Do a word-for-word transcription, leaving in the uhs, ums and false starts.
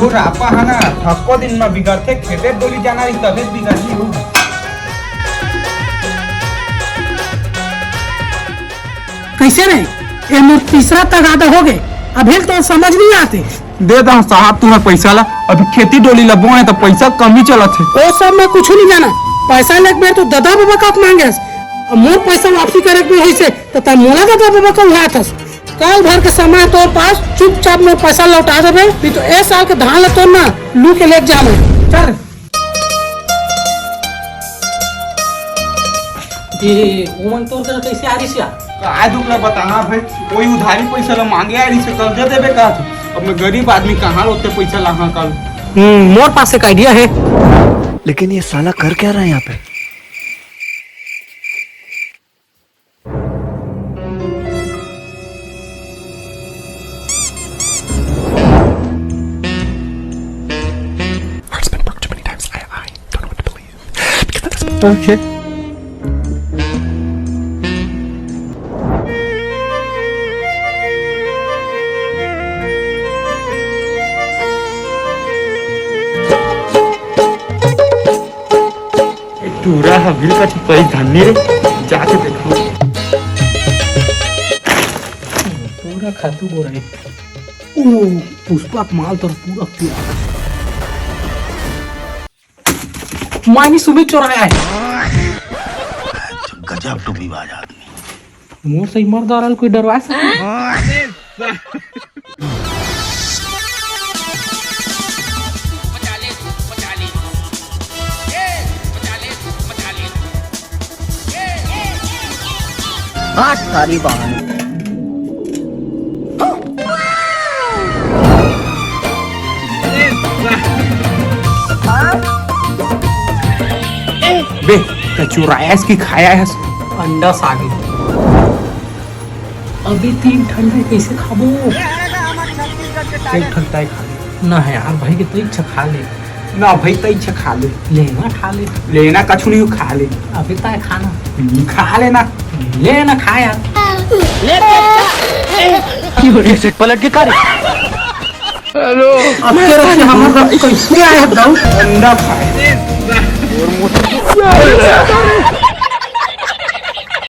तोर आपा हा ना, थको दिन म बिगड़थे, खेते डोली जाना रही, तभे बिगड़ही हो। कइसे रे? ए मोर तीसरा तगादा होगे, अभी तो समझ नइ आते। दे दा साहब तुंहर पइसा ला, अभी खेती डोली ला बोए त पइसा कमी चलत हे। ओ सब मैं कुछु नइ जानंव, पइसा लेके बेर तो ददा बबा का मांगेस, अब मोर पइसा वापसी करे के होइसे त तैं मोला ददा बबा का उहात हस। कल भर के समय तोर पास, चुपचाप मोर पइसा लौटा देबे, नहीं तो ए साल के धान ला तोर ना लू के लेके जाबे। चल। ए, ओमन तोर करा कइसे आ रिस या? काय दुख ला बताना भाई, कोई उधारी पइसा ला मांगे आ रिस, कल दे देबे का? अब मैं गरीब आदमी कहाँ ले ओते पइसा लाहूँ कल? हम्म, मोर पास एक idea हे। लेकिन ये साला कर क्या रहा है यहाँ पे? Heart's been broken too many times. I, I don't know what to believe. Because that doesn't Okay. ए टूरा ह बिल का चिपकाई धन्नी रे, जाके देखो। पूरा खातू बोरा हे। ओ, पुष्पा के माल तो पूरा पूरा। मानी सुबह चोराया है। गजब टोपीबाज आदमी। मोर सही मर्द वाला कोई डरवा सकता है? आज सारी बहानी। बे, त चुरायस कि खायस? अंडा सागे। अभी तीन ठंडा कैसे खाबो? एक ठंडा ही खा ले। ना है यार, भाई के तो इच्छा खा ले। ना भाई, तैं इच्छा खा ले। लेना खा ले। लेना कछु नहीं, खा ले। अबे तैं खाना। हम्म, खा लेना। लेना खा यार। ले बेटा। पलट के कर। हेलो। अब तेरा से हमारा कैसे आया बताओ? अंडा खाए।